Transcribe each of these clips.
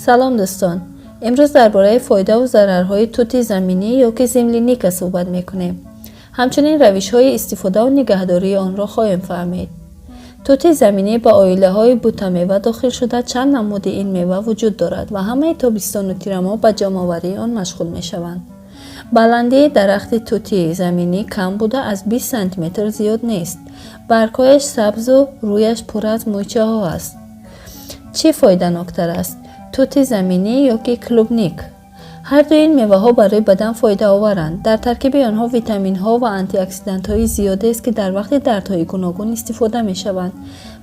Салом, дӯстон! Имрӯз дар бораи фоидаву зарарҳои тути заминӣ ё ки земляника суҳбат мекунем. Ҳамчунин равишҳои истифодаву нигаҳдории онро хоҳем фаҳмид. Тути заминӣ ба оилаҳои бутамева дохил шуда, чанд намуди ин мева вуҷуд дорад ва ҳамаи тобистону тирамоҳ ба ҷамъоварии он машғул мешаванд. Баландии дарахти тути заминӣ кам буда, аз 20 сантиметр зиёд нест. Баргҳояш сабзу рӯяш пур аз мӯйчаҳо аст. Чӣ фоиданоктар аст: тути заминӣ ё ки клубника? Ҳардуи ин меваҳо барои бадан фоидаоваранд. Дар таркиби онҳо витаминҳо ва антиоксидантҳои зиёдест, ки дар вақти дардҳои гуногун истифода мешаванд.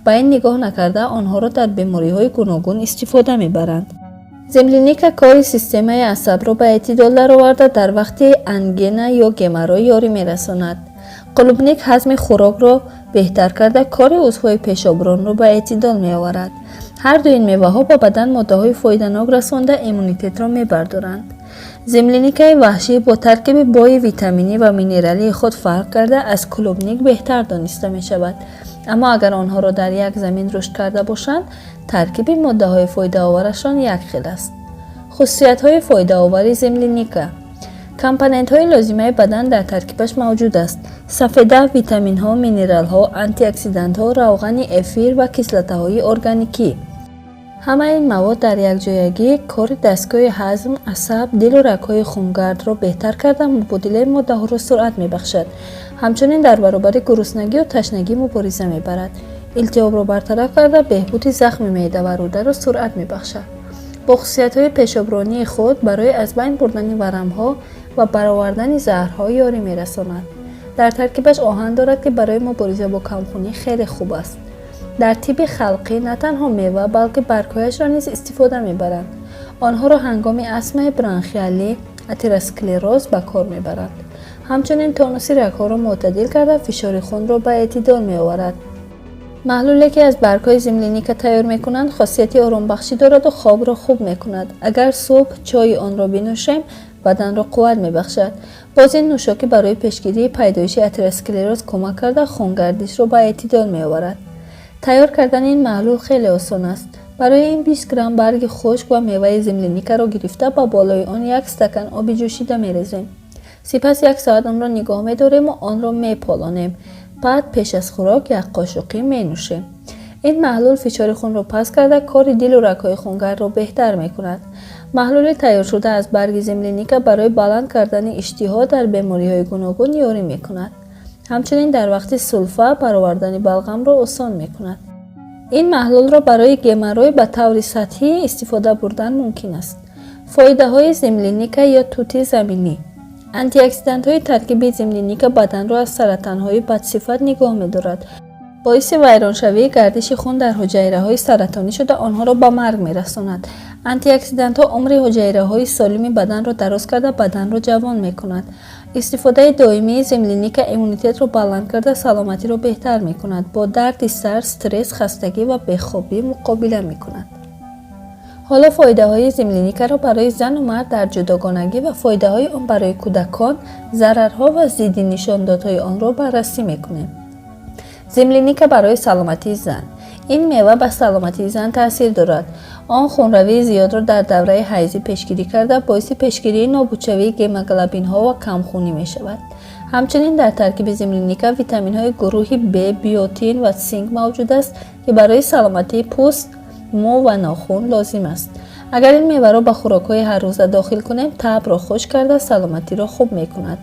Ба ин нигоҳ накарда, онҳоро дар бемориҳои гуногун истифода мебаранд. Земляника кори системаи асабро ба эътидол дароварда, дар вақти ангина ё геморрой ёрӣ мерасонад. Клубника ҳазми хӯрокро беҳтар карда, кори узвҳои пешобронро ба эътидол меоварад. Ҳарду ин меваҳо ба бадан моддаҳои фоиданок расонда, иммунитетро мебардоранд. Земляникаи ваҳшӣ бо таркиби бои витаминӣ ва минералии худ фарқ карда, аз клубника беҳтар дониста мешавад. Аммо агар онҳоро дар як замин рушд карда бошанд, таркиби моддаҳои фоидаоварашон якхел аст. Хусусиятҳои фоидаовари земляника: компонентҳои лозимаи бадан дар таркибаш мавҷуд аст: сафеда, витаминҳо, минералҳо, антиоксидантҳо, равғани эфир ва кислотаҳои органикӣ. Ҳамаи ин мавод дар якҷоягӣ кори дастгоҳи ҳазм, асаб, дилу рагҳои хунгардро беҳтар карда, мубодилаи моддаҳоро суръат мебахшад. Ҳамчунин дар баробари гуруснагию ташнагӣ мубориза мебарад, илтиҳобро бартараф карда, беҳбуди захми меъда ва рӯдаро суръат мебахшад. Бо хусусиятҳои пешобронии худ барои аз байн бурдани варамҳо ва баровардани заҳрҳо ёрӣ мерасонад. Дар таркибаш оҳан дорад, ки барои мубориза бо камхунӣ хеле хуб аст. Дар тибби халқӣ на танҳо мева, балки баргҳояшро низ истифода мебаранд. Онҳоро ҳангоми астмаи бронхиалӣ, атеросклероз ба кор мебаранд. Ҳамчунин тонуси рагҳоро мӯътадил карда, фишори хунро ба эътидол меоварад. Маҳлуле, ки аз баргҳои земляника тайёр мекунанд, хосияти оромбахшӣ дораду хобро хуб мекунад. Агар субҳ чойи онро бинӯшем, баданро қувват мебахшад. Боз ин нӯшокӣ барои пешгирии пайдоиши атеросклероз кӯмак карда, хунгардишро ба эътидол меоварад. Тайёр кардани ин маҳлул хеле осон аст. Барои ин 20 грамм барги хушк ва меваи земляникаро гирифта, ба болои он як стакан оби ҷӯшида мерезем. Сипас як соат онро нигоҳ медорему онро меполонем. Баъд пеш аз хӯрок як қошуқӣ менӯшем. Ин маҳлул фишори хунро паст карда, кори дилу рагҳои хунгардро беҳтар мекунад. Маҳлули тайёршуда аз барги земляника барои баланд кардани иштиҳо дар бемориҳои гуногун ёрӣ мекунад. Ҳамчунин дар вақти сулфа баровардани балғамро осон мекунад. Ин маҳлулро барои геморрой ба таври сатҳӣ истифода бурдан мумкин аст. Фоидаҳои земляника ё тути заминӣ: антиоксидантҳои таркиби земляника баданро аз саратонҳои бадсифат нигоҳ медорад. Боиси вайроншавии гардиши хун дар ҳуҷайраҳои саратонӣ шуда, онҳоро ба марг мерасонад. Антиоксидантҳо умри ҳуҷайраҳои солими баданро дароз карда, баданро ҷавон мекунад. Истифодаи доимии земляника иммунитетро баланд карда, саломатиро беҳтар мекунад, бо дарди сар, стресс, хастагӣ ва бехобӣ муқобила мекунад. Ҳоло фоидаҳои земляникаро барои зану мард дар ҷудогонагӣ ва фоидаҳои он барои кӯдакон, зарарҳо ва зидди нишондодҳои онро баррасӣ мекунем. Земляника барои саломатии зан. Ин мева ба саломатии зан таъсир дорад. Он хунравии зиёдро дар давраи ҳайзӣ пешгирӣ карда, боиси пешгирии нобудшавии гемоглобинҳо ва камхунӣ мешавад. Ҳамчунин дар таркиби земляника витаминҳои гурӯҳи Б, биотин ва синк мавҷуд аст, ки барои саломатии пӯст, мӯ ва нохун лозим аст. Агар ин меваро ба хӯрокҳои ҳаррӯза дохил кунем, таъбро хушк карда, саломатиро хуб мекунад.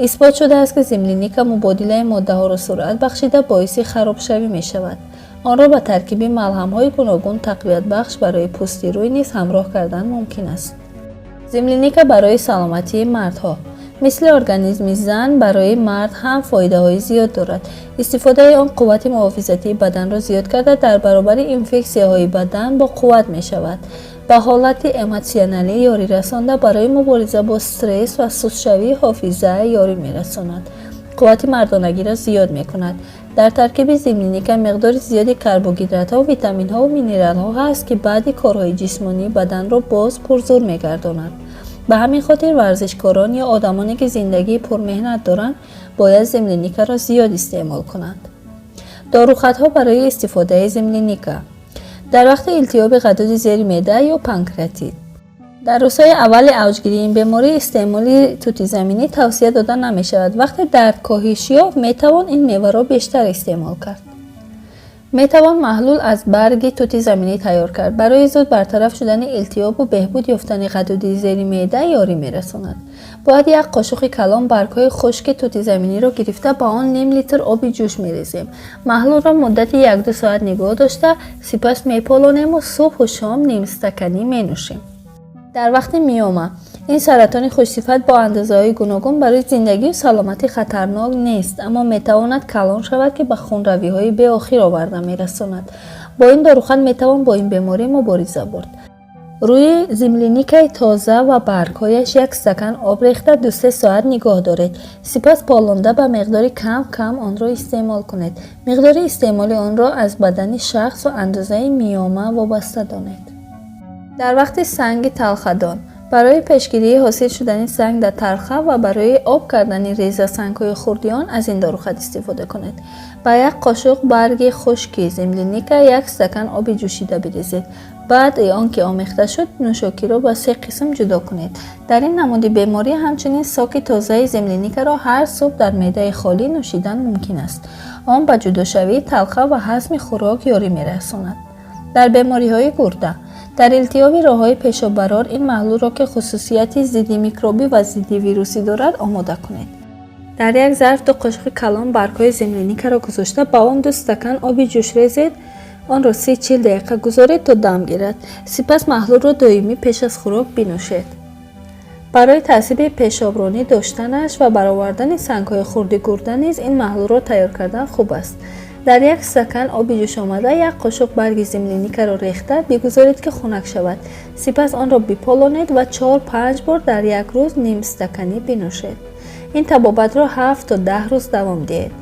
Исбот шудааст, ки земляника мубодилаи моддаҳоро суръат бахшида, боиси харобшавӣ мешавад. Онро ба таркиби малҳамҳои гуногун тақвиятбахш барои пӯсти рӯй низ ҳамроҳ кардан мумкин аст. Земляника барои саломатии мардҳо. Мисли организми зан, барои мард ҳам фоидаҳои зиёд дорад. Истифодаи он қуввати муҳофизатии баданро зиёд карда, дар баробари инфексияҳои бадан бо қувват мешавад. Ба ҳолати эмотсионалӣ ёрӣ расонда, барои мубориза бо стресс ва сустшавии ҳофиза ёрӣ мерасонад, қуввати мардонагиро зиёд мекунад. Дар таркиби земляника миқдори зиёди карбогидратҳо, витаминҳову минералҳо ҳаст, ки баъди корҳои ҷисмонӣ баданро боз пурзур мегардонад. Ба ҳамин хотир варзишкорон ё одамоне, ки зиндагии пурмеҳнат доранд, бояд земляникаро зиёд истеъмол кунанд. Дорухатҳо барои истифодаи земляника. Дар вақти илтиҳоби ғадуди зери меъда ё панкреатит. Дар рӯзҳои аввали авҷгирии ин беморӣ истеъмоли тутизаминӣ тавсия дода намешавад. Вақте дард коҳиш ёфт, метавон ин меваро бештар истеъмол кард. Метавон маҳлул аз барги тути заминӣ тайёр кард. Барои зуд бартараф шудани илтиҳобу беҳбуд ёфтани ғадуди зери меъда ёрӣ мерасонад. Бояд як қошуқи калон баргҳои хушки тути заминиро гирифта, ба он ним литр оби ҷӯш мерезем. Маҳлулро муддати 1-2 соат нигоҳ дошта, сипас меполонему субҳу шом нимстаканӣ менӯшем. Дар вақти миома. Ин саратони хушсифат бо андозаҳои гуногун барои зиндагию саломатӣ хатарнок нест, аммо метавонад калон шавад, ки ба хунравиҳои беохир оварда мерасонад. Бо ин дорухат метавон бо ин беморӣ мубориза бурд. Рӯи земляникаи тоза ва баргҳояш як стакан об рехта, 2-3 соат нигоҳ доред. Сипас полонда, ба миқдори кам кам онро истеъмол кунед. Миқдори истеъмоли онро аз бадани шахс ва андозаи миома вобаста донед. Дар вақти санги талхадон. Барои пешгирии ҳосил шудани санг дар талха ва барои об кардани резасангҳои хурди он аз ин дорухат истифода кунед. Ба як қошуқ барги хушки земляника як стакан оби ҷӯшида бирезед. Баъди он ки омехта шуд, нӯшокиро ба се қисм ҷудо кунед. Дар ин намуди беморӣ ҳамчунин соки тозаи земляникаро ҳар субҳ дар меъдаи холӣ нӯшидан мумкин аст. Он ба ҷудошавии талха ва ҳазми хӯрок ёрӣ мерасонад. Дар бемориҳои гурда. Дар илтиҳоби роҳҳои пешоббарор ин маҳлулро, ки хусусияти зидди микробӣ ва зидди вирусӣ дорад, омода кунед. Дар як зарф ду қошуқи калон баргҳои земляникаро гузошта, ба он 2 стакан оби ҷӯш резед. Онро 30-40 дақиқа гузоред, то дам гирад. Сипас маҳлулро доимӣ пеш аз хӯрок бинӯшед. Барои таъсири пешобронӣ доштанаш ва баровардани сангҳои хурди гурда низ ин маҳлулро тайёр кардан хуб аст. Дар як стакан оби ҷӯшомада як қошуқ барги земляникаро рехта, бигузоред, ки хунак шавад. Сипас онро биполонед ва 4-5 бор дар як рӯз нимстаканӣ бинӯшед. Ин табобатро 7 то 10 рӯз давом диҳед.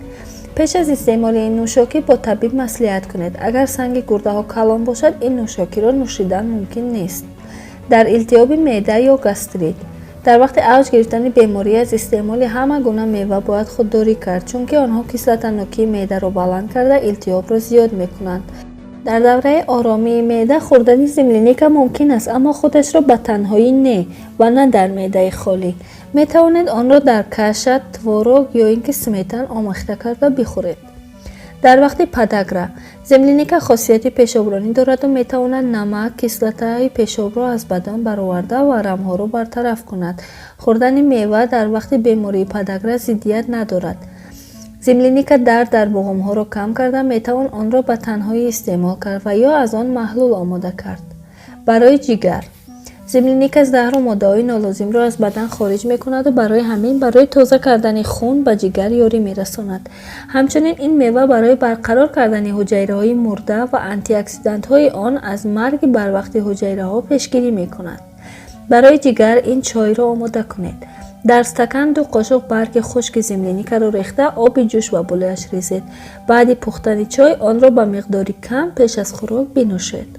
Пеш аз истеъмоли ин нӯшокӣ бо табиб маслиҳат кунед. Агар санги гурдаҳо калон бошад, ин нӯшокиро нӯшидан мумкин нест. Дар илтиҳоби меъда ё гастрит. Дар вақти авҷ гирифтани беморӣ аз истеъмоли ҳама гуна мева бояд худдорӣ кард, чунки онҳо кислотанокии меъдаро баланд карда, илтиҳобро зиёд мекунанд. Дар давраи оромии меъда хӯрдани земляника мумкин аст, аммо худашро ба танҳоӣ не ва на дар меъдаи холӣ. Метавонед онро дар каша, творог ё ин ки сметан омехта карда бихӯред. Дар вақти подагра. Земляника хосияти пешобронӣ дораду метавонад намак, кислотаи пешобро аз бадан бароварда, варамҳоро бартараф кунад. Хӯрдани мева дар вақти бемории подагра зиддият надорад. Земляника дард дар буғумҳоро кам карда, метавон онро ба танҳоӣ истеъмол кард ва ё аз он маҳлул омода кард. Барои ҷигар. Земляника заҳру моддаҳои нолозимро аз бадан хориҷ мекунаду барои ҳамин барои тоза кардани хун ба ҷигар ёрӣ мерасонад. Ҳамчунин ин мева барои барқарор кардани ҳуҷайраҳои мурда ва антиоксидантҳои он аз марги барвақти ҳуҷайраҳо пешгирӣ мекунад. Барои ҷигар ин чойро омода кунед. Дар стакан ду қошуқ барги хушки земляникаро рехта, оби ҷӯш ба болояш резед. Баъди пухтани чой онро ба миқдори кам пеш аз хӯрок бинӯшед.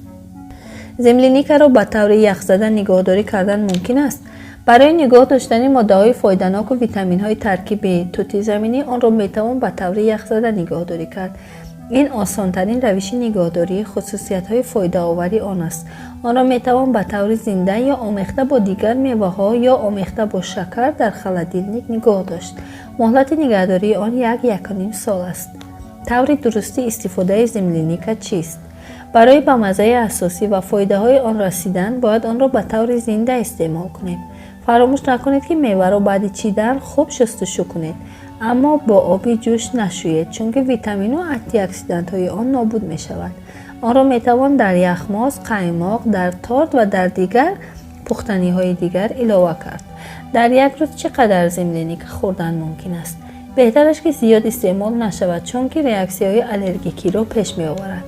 Земляникаро ба таври яхзада нигоҳдорӣ кардан мумкин аст. Барои нигоҳ доштани моддаҳои фоиданоку витаминҳои таркиби тути заминӣ онро метавон ба таври яхзада нигоҳдорӣ кард. Ин осонтарин равиши нигоҳдории хусусиятҳои фоидаовари он аст. Онро метавон ба таври зинда ё омехта бо дигар меваҳо ё омехта бо шакар дар холодильник нигоҳ дошт. Муҳлати нигаҳдории он 1-1,5 сол аст. Таври дурусти истифодаи земляника чист? Барои ба маззаи асосӣ ва фоидаҳои он расидан бояд онро ба таври зинда истеъмол кунем. Фаромӯш накунед, ки меваро баъди чидан хуб шустушӯ кунед, аммо бо оби ҷӯш нашӯед, чунки витамину антиоксидантҳои он нобуд мешавад. Онро метавон дар яхмоз, қаймоқ, дар торт ва дар дигар пухтаниҳои дигар илова кард. Дар як рӯз чӣ қадар земляника хӯрдан мумкин аст? Беҳтараш, ки зиёд истеъмол нашавад, чунки реаксияҳои аллергикиро пеш меоварад.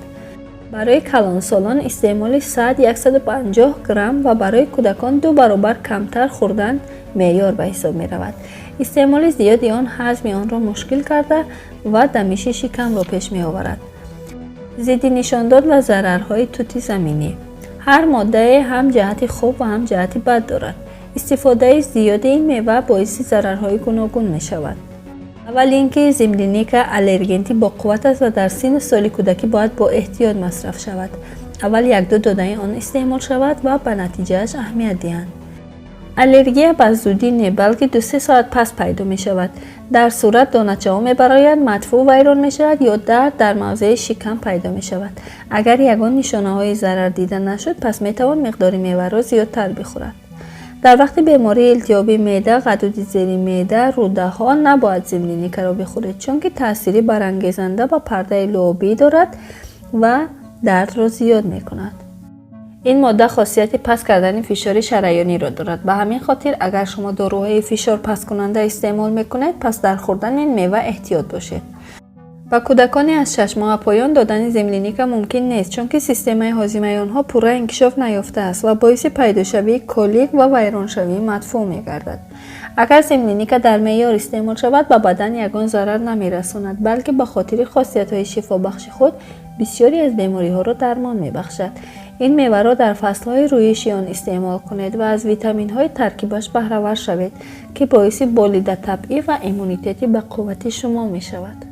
Барои калонсолон истеъмоли 100-150 грамм ва барои кӯдакон ду баробар камтар хӯрдан меъёр ба ҳисоб меравад. Истеъмоли зиёди он ҳазми онро мушкил карда ва дамиши шикамро пеш меоварад. Зидди нишондод ва зарарҳои тути заминӣ. Ҳар моддае ҳам ҷиҳати хуб ва ҳам ҷиҳати бад дорад. Истифодаи зиёди ин мева боиси зарарҳои гуногун мешавад. Аввал ин ки земляника аллергенти боқувват аст ва дар синну соли кӯдакӣ бояд бо эҳтиёт масраф шавад. Аввал як-ду донаи он истеъмол шавад ва ба натиҷааш аҳамият диҳанд. Аллергия ба зудӣ не, балки 2-се соат пас пайдо мешавад. Дар сурат доначаҳо мебарояд, мадфӯъ вайрон мешавад ё дард дар мавзеи шикам пайдо мешавад. Агар ягон нишонаҳои зарар дида нашуд, пас метавон миқдори меваро зиёдтар бихӯрад. Дар вақти бемории илтиҳоби меъда, ғадуди зери меъда, рӯдаҳо набояд земляникаро бихӯред, чунки таъсири барангезанда ба пардаи луобӣ дорад ва дардро зиёд мекунад. Ин модда хосияти паст кардани фишори шараёниро дорад. Ба ҳамин хотир, агар шумо доруҳои фишорпасткунанда истеъмол мекунед, пас дар хӯрдани ин мева эҳтиёт бошед. Ба кӯдакони аз 6 моҳа поён додани земляника мумкин нест, чунки системаи ҳозимаи онҳо пурра инкишоф наёфтааст ва боиси пайдошавии колик ва вайроншавии мадфӯъ мегардад. Агар земляника дар меъёр истеъмол шавад, ба бадан ягон зарар намерасонад, балки ба хотири хосиятҳои шифобахши худ бисёре аз бемориҳоро дармон мебахшад. Ин меваро дар фаслҳои рӯиши он истеъмол кунед ва аз витаминҳои таркибаш баҳравар шавед, ки боиси болидатабъӣ ва иммунитети бақуввати шумо мешавад.